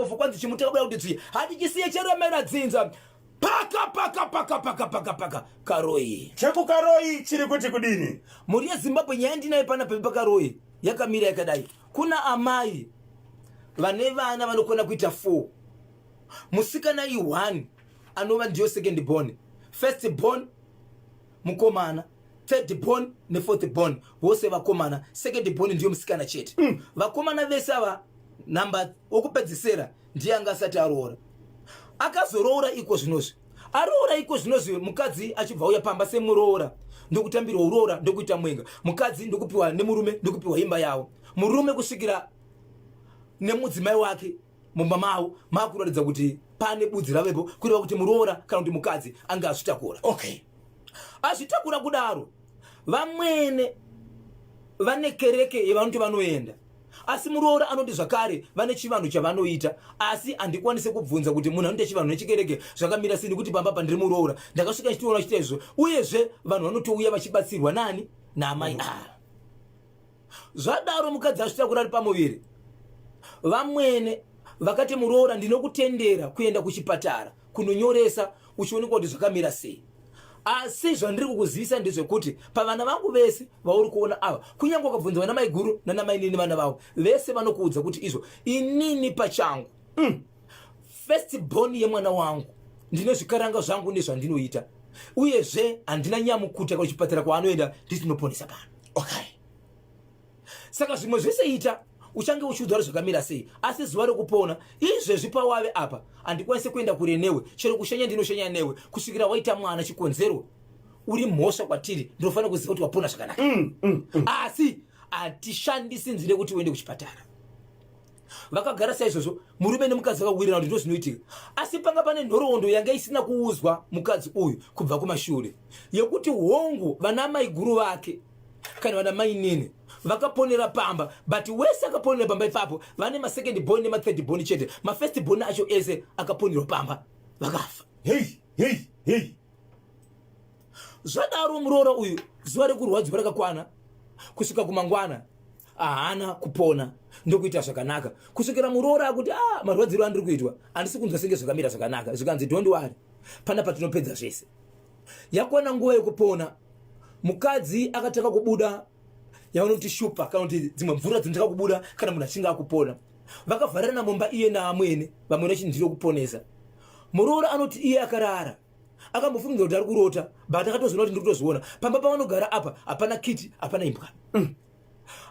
dofo, kwanzi chimuti kabuda kuti tsvi, hatichisiye cheremera dzinza. Paka paka paka paka paka paka Karoi. Chekukaroi chiri kuti kudini? Mhuri yeZimbabwe, nyaya ndinayo panapa paKaroi yakamira yakadai. Kuna amai vane vana vanokwana kuita 4. Musikana i1 anova ndiyo second born, first born mukomana, third born nefourth born vose vakomana, second born ndiyo musikana chete. Vakomana vese ava, namba wokupedzisera ndiye anga asati aroora. Akazoroora iko zvinozvi, aroora iko zvinozvi, mukadzi achibva uya pamba semuroora, ndokutambirwa uroora, ndokuita mwenga mukadzi, ndokupiwa nemurume, ndokupiwa imba yavo murume, kusvikira nemudzimai wake mumba mavo. Makuratidza kuti pane budzi ravepo, kureva kuti muroora kana kuti mukadzi anga azvitakura. Azvitakura kudaro, vamwene vane kereke yevanoti vanoenda, asi muroora anoti zvakare vane chivanhu chavanoita. Asi handikwanisi kubvunza kuti munhu anoita chivanhu nechikereke zvakamira sei, nekuti pamba pandiri muroora ndakasvika ndichitoona chita izvo. Uyezve vanhu vanotouya vachibatsirwa nani? Naamai ava. Zvadaro, mukadzi azvitakura ari pamuviri, vamwene vakati, "Muroora, ndinokutendera kuenda kuchipatara kunonyoresa uchionekwa kuti zvakamira sei. Asi zvandiri kukuzivisa ndezvekuti pavana vangu vese vauri kuona ava, kunyange ukabvunza vana maiguru nana mainini, vana vavo vese vanokuudza kuti izvo inini pachangu, first born yemwana wangu, ndine zvikaranga zvangu nezvandinoita. Uyezve handina nyamukuta kuchipatara kwaanoenda nditinoponesa pano." Saka zvimwe zvese ita uchange uchiudzwa kuti zvakamira sei, asi zuva rekupona izvezvi pawave apa, handikwanisi kuenda kure newe. Chero kushanya ndinoshanya newe kusvikira waita mwana. Chikonzero uri mhosva kwatiri, ndinofanira kuziva kuti wapona zvakanaka. Asi hatishandisi nzira yekuti uende kuchipatara. Vakagara saizvozvo, murume nemukadzi vakawirirana kuti ndozvinoitika. Asi panga pane nhoroondo yanga isina kuuzwa mukadzi uyu kubva kumashure, yekuti hongu, vana maiguru vake kana vana mainini vakaponera pamba, but wese akaponera pamba ipapo vane masecond born nemathird born chete. Mafirst born acho ese akaponerwa pamba vakafa. Hei hei hei! Zvadaro, muroora uyu zuva rekurwadziwa rakakwana kusvika kumangwana, haana kupona ndokuita zvakanaka, kusvikira muroora akuti, "A, ah, marwadziro andiri kuitwa, handisi kunzwa senge zvakamira zvakanaka." Zvikanzi, "Don't worry, pana patinopedza zvese." Yakwana nguva yekupona, mukadzi akatanga kubuda yavanoti shupa, kana kuti dzimwe mvura dzinotanga kubuda kana munhu achinge akupona. Vakavharirana mumba iye naamwene, vamwene vachindiro kuponesa. Muroora anoti iye akarara akambofungidzira kuti ari kurota, but akatozoona kuti ndiri kutozviona. Pamba pavanogara apa hapana kiti, hapana imbwa.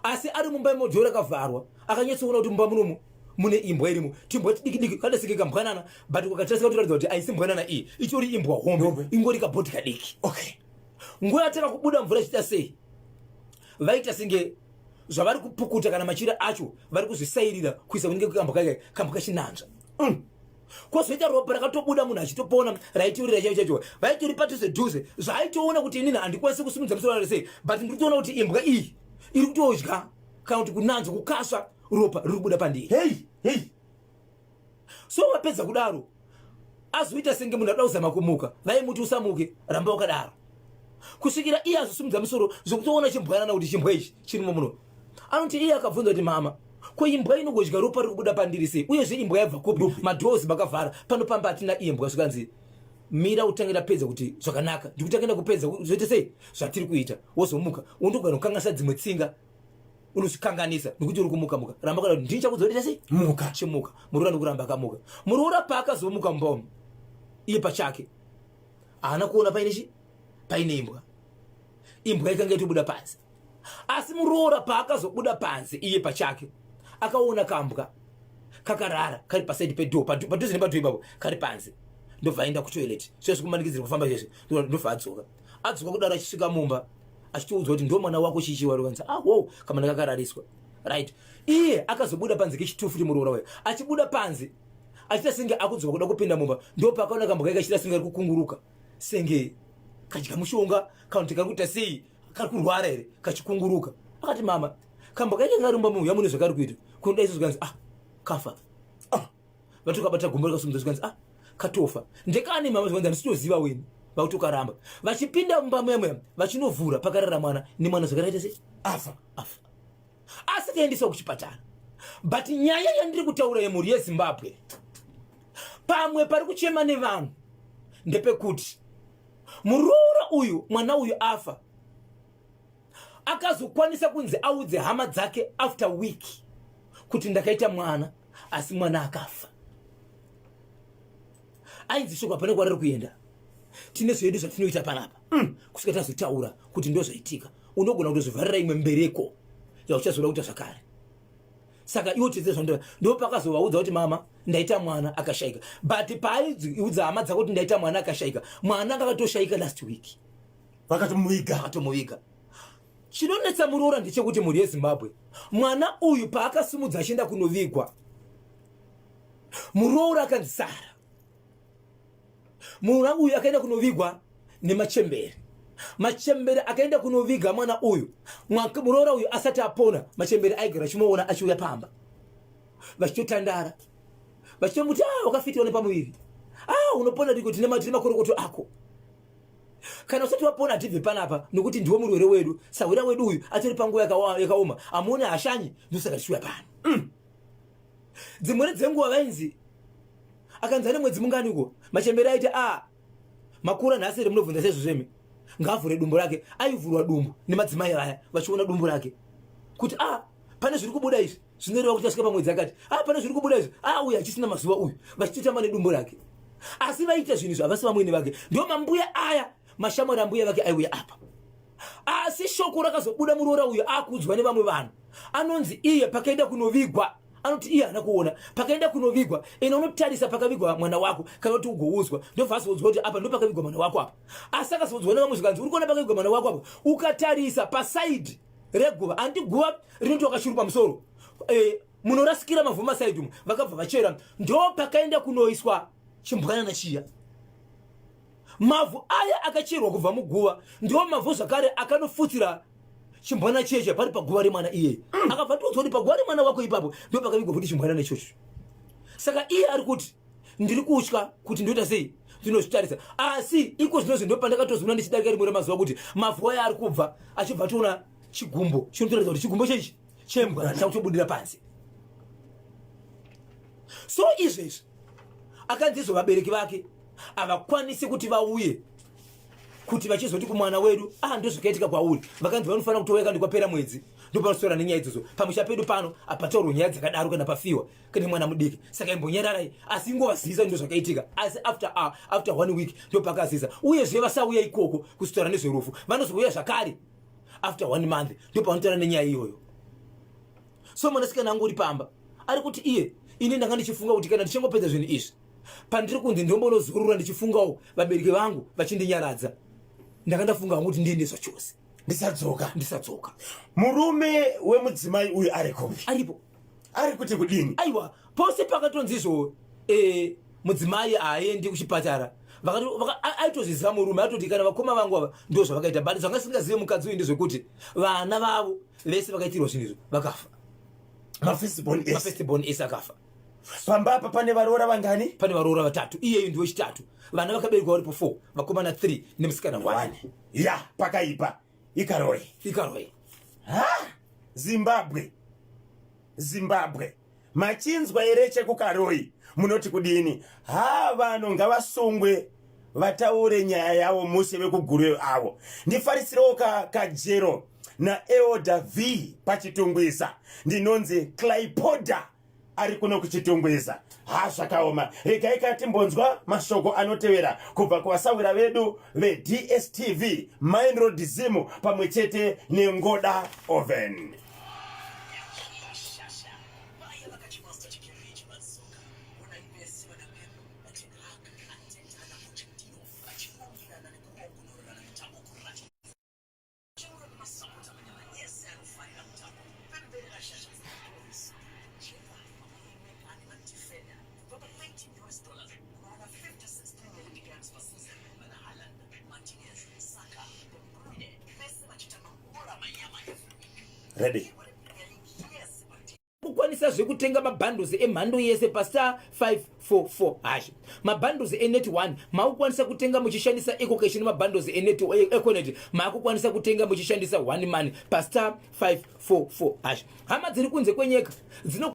Asi ari mumba imojo rakavharwa, akanyatsoona kuti mumba munomu mune imbwa irimo, timbwa tidiki diki kadasike kambwanana, but ukatarisa kutoratidza kuti aisi mbwanana iyi, itori imbwa hombe, ingori kabhoti kadiki. Nguva yatanga kubuda mvura ichiita sei, vaita senge zvavari kupukuta kana machira acho vari kuzvisairira kuisa kunenge kambwa kake, kambwa kachinanzva. Kwozoita ropa rakatobuda munhu achitopona, raitiurira chaicho chaicho, vaitori padhuze dhuze. Zvaaitoona kuti inini handikwanisi kusimudza musoro sei, but ndiri kutoona kuti imbwa iyi iri kutodya kana kuti kunanzva, kukasva ropa riri kubuda pandiri. Hei hei! So vapedza kudaro, azoita senge munhu ada kuzama kumuka, vaimuti, "Usamuke, ramba wakadaro," kusvikira iye azosimudza musoro zvokutoona chimbwanana, kuti chimbwa ichi chirimo muno. Anoti iye akabvunza kuti, "Mama, ko imbwa inogodya ropa riri kubuda pandiri sei? Uyezve imbwa yabva kupi? Madoors makavhara, pano pamba hatina imbwa." Zvikanzi, "Mira utange ndapedza kuti zvakanaka, ndikutange ndakupedza zvoite sei zvatiri kuita, wozomuka. Undogona kukanganisa dzimwe tsinga, unozvikanganisa nekuti uri kumuka muka. Ramba kana ndini chakudza kuti sei." Muka. Chimuka. Muroora nokuramba akamuka. Muroora paakazomuka mumba umu, iye pachake haana kuona paine chi paine imbwa. Imbwa ikanga itobuda panze. Asi muroora paakazobuda panze, iye pachake akaona kambwa kakarara kari paside pedoor, padhuze nepadoor ipapo, kari panze. Ndobva aenda kutoilet zvezvi, kumanikidzira kufamba zvezvi. Ndobva adzoka. Adzoka kudaro, achisvika mumba achitoudzwa kuti ndo mwana wako chichi warukanzi, "Ah, wow, kamwana kakarariswa." Right, iye akazobuda panze kechitufu kuti muroora uyo achibuda panze achiita senge akudzoka kuda kupinda mumba, ndo paakaona kambwa kake kachiita senge ari kukunguruka, senge kadya mushonga kana kuti kari kuita sei, kari kurwara here, kachikunguruka. Akati, "Mama, kambwa kake karumba muuya mune zvakari kuita kunoda izvo." Zvikanzi, "Ah, kafa." Ah, vatokabata gumbo rikasumudza. Zvikanzi, "Ah, katofa. Ndekani, mama?" Zvikanzi, "Handisitoziva weni." Vakutokaramba. Vachipinda mumba muya muya, vachinovhura pakarara mwana nemwana, zvakaraita sei? Afa. Afa. Asi kaendeswa kuchipatara. But nyaya yandiri kutaura yemhuri yeZimbabwe, pamwe pari kuchema nevanhu ndepekuti muroora uyu, mwana uyu afa, akazokwanisa kunzi audze hama dzake after week kuti ndakaita mwana, asi mwana akafa. Ainzi shoko hapana kwariri kuenda, tine zvedu zvatinoita panapa kusvika tazotaura kuti ndo zvaitika. Unogona kutozvivharira imwe mbereko yauchazoda kuita zvakare. Saka iwo tese zvandova ndo pakazovaudza kuti, "Mama, ndaita mwana akashayika." But paaiudza hama dzako kuti ndaita mwana akashayika, mwana anga akatoshayika last week. Vakatomuviga. Akatomuviga. Chinonetsa muroora ndechekuti, mhuri yeZimbabwe, mwana uyu paakasimudza achienda kunovigwa, muroora akanzi sara. Mwana uyu akaenda kunovigwa nemachembere. Machembere akaenda kunoviga mwana uyu, muroora uyu asati apona, machembere aigara achimuona achiuya pamba, vachitotandara, vachitomuti, "Ah, wakafitiwa nepamuviri. Ah, unopona diko, tine makorokoto ako. Kana usati wapona hatibve panapa, nokuti ndiwo murwere wedu, sahwira wedu uyu atori panguva yakaoma. Amuone hashanyi, ndosaka tichiuya pano." Dzimweni dzenguva vainzi akanzi ane mwedzi mungani uko, machembere aiti, "A, makura nhasi here? Munobvunza sezvo zvemi. Ngaavhure dumbu rake." Aivhurwa dumbu nemadzimai vaya, vachiona dumbu rake kuti, "A, pane zviri kubuda izvi, zvinoreva kuti asvika pamwedzi akati. A, pane zviri kubuda izvi. A, uyu hachisina mazuva uyu." Vachitotamba nedumbu rake, asi vaita zvinhu izvi havasi vamwene vake, ndo mambuya aya, mashamwari ambuya vake aiuya apa. Asi shoko rakazobuda, muroora uyu akuudzwa nevamwe vanhu, anonzi iye pakaenda kunovigwa, anoti iye haana kuona pakaenda kunovigwa. Ena unotarisa pakavigwa mwana wako, kana kuti ugoudzwa. Ndobva azoudzwa kuti apa ndo pakavigwa mwana wako apa. Asi akazoudzwa nevamwe, zvikanzi, "Uri kuona pakavigwa mwana wako apa? Ukatarisa pasaidi reguva, handi guva rinoti kachuru pamusoro, munorasikira mavhu masaidi umu." Vakabva vachera, ndo pakaenda kunoiswa chimbwanana chiya. Mavhu aya akacherwa kubva muguva ndo mavhu zvakare akanofutsira chimbwana cheche pari paguva remwana iyeye. Akabva tiudzwa kuti paguva remwana wako ipapo ndo pakavigwa futi chimbwanana ichocho. Saka iye ari kuti, "Ndiri kutya kuti ndoita sei, ndinozvitarisa." Asi iko zvinozvi ndo pandakatozoona ndichidarika rimwe remazuva kuti mavhu aya ari kubva, achibva toona chigumbo chinotoratidza kuti chigumbo chechi chembwa chakutobudira panze. So izvezvi akanzi izvo vabereki vake havakwanisi kuti vauye kuti vachizoti kumwana wedu, "Ah, ndozvakaitika kwauri." Vakanzi vanofanira kutouya kandi kwapera mwedzi, ndopanosora nenyaya idzodzo. Pamusha pedu pano hapataurwa nyaya dzakadaro kana pafiwa kane mwana mudiki, saka imbonyararai, asi ingovazivisa ndo zvakaitika. Asi after one week ndopakazivisa. Uyezve vasauya ikoko kuzotaura nezverufu, vanozouya zvakare after one month, ndopavanotaura nenyaya iyoyo. So mwanasikana angu uri pamba ari kuti iye, "Ini ndanga ndichifunga kuti kana ndichingopedza zvinhu izvi, pandiri kunzi ndombonozorora ndichifungawo vabereki vangu vachindinyaradza, ndanga ndafunga hangu kuti ndiende zvachose." Ndisadzoka. Ndisadzoka. Murume wemudzimai uyu ari kupi? Aripo. Ari kuti kudini? Aiwa, pose pakatonzi izvo mudzimai haaendi kuchipatara, aitozviziva murume, atoti kana vakoma vangu ava ndo zvavakaita. But zvanga singazive mukadzi uyu ndezvekuti vana vavo vese vakaitirwa zvinhu izvo vakafa. Mafirstborn ese. Mafirstborn ese akafa. Pamba apa pane varoora vangani? Pane varoora vatatu, iyeyu ndiwe chitatu. Vana vakaberekwa varipo 4, vakomana 3 nemusikana 1. One ya pakaipa, iKaroi. iKaroi. Ha, Zimbabwe, Zimbabwe, machinzwa here chekuKaroi? Munoti kudini? Ha, vanhu ngavasungwe, vataure nyaya yavo mushe vekuGuruve avo. Ndifarisirewo kajero naEoda V paChitungwiza. Ndinonzi Clypoda, ari kuno kuChitungwiza. Ha, zvakaoma. Regai kana timbonzwa mashoko anotevera kubva kuvasawira vedu veDStv, Mindrodism, pamwe chete neNgoda Oven. Vaya vakachimasta chikiriji vatsoka ona vese vana Pep, Ten Hag, Arteta naPochettino vachirongirana nekuongororana mitambo kuratidza chero nemasapota manyama ese anofarira mutambo. Pemberera shasha dzemapolisi cheka maplaymaker nemadefender kubva pa$13 US kunoona 56 Premier League games paseason. Vana Haaland, Martinez, Saka, De Bruyne vese vachitamba bhora manyama every week. Ready. Premier League yese. Kukwanisa zvekutenga mabundles emhando yese pastar 544 hash. Mabundles eNet 1 maakukwanisa kutenga muchishandisa EcoCash, nemabundles eNet Econet maakukwanisa kutenga muchishandisa One Money pastar 544 hash. Hama dziri kunze kwenyika dzino